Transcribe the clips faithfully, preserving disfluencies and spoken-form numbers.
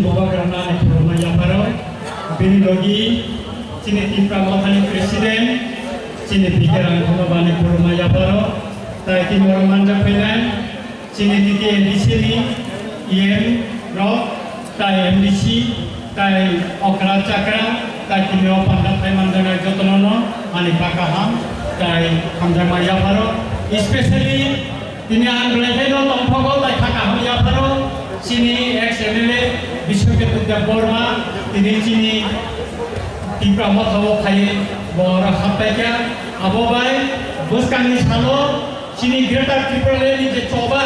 Bubagrano ani khulumma yapharo, bini logi chini Tipra Mothani President, chini Bikerang Khunobani khulumma yapharo, tai tini oro manjak phainai chini T T M D C ni E M rok, tai M D C, tai okra chakra, tai tini o panda phai manjaknai jotono no ani kha kaham, tai hamjakma yapharo, especially tini ang belai khe no tongthogo, tai kha kaham yapharo, chini ex M L A Biswaketu Debbarma, tini chini Tipra Motha o phai bo oro happaikha. Abo bai bwskangni salo chini Greater Tipraland ni je choba,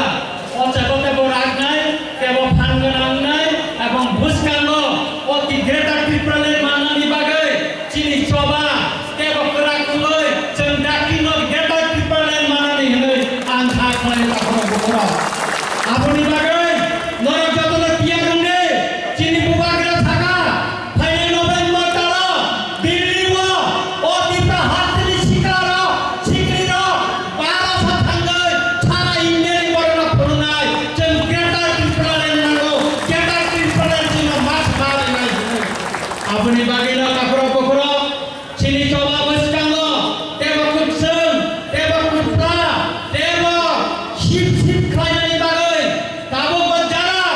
o choba tebo raknai, tebo phan gwnangnai, ebong bwskango o ti Greater Tipraland manani bagwi chini choba tebo kwrak wngwi chwng dakti no Greater Tipraland manani hwnwi ang kha khlai takhoro bukhoro. Aboni bagwi norok jotono tiyar wngdi, chini bubagra sakha, phainai November talo Delhi o, o Tipra hattini siklarok, siklirok, bara sa thangwi sara India ni borokno phunuknai, chwng Greater Tipraland nango, Greater Tipraland chini mas ma rinai hwnwi. Aboni bagwino takhorok bukhorok chini choba bwskango tebo kwchwng, tebo kwpla, tebo sip sip khlainani bagwi tabukbo jara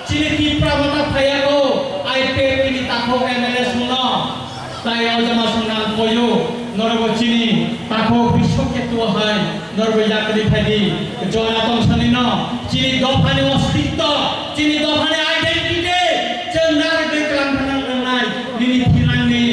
chini Tipra Motha phaiyago, I P F T ni takhuk M L A songno. Tai o jama songno ang koyo, norokbo chini takhuk Biswaketu hai norokbo yakri phaidi, jora tongsanino chini dophani ostitto, chini dophani identity, chwng narwgwi tlang thangna nangnai, nini thilangni,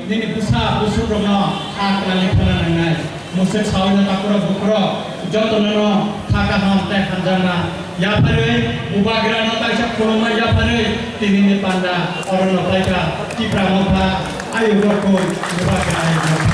nini bwsa busukrokno ha kwlangwi thangna nangnai. Mwswk saui no takhorok bukhorok jotono no kha kaham tei hamjakma yapharwi, bubagra no kaisa khulumma yapharwi, tini ni panda oro no paikha Tipra Motha ayuk rok koi, bubagra ayuk rok.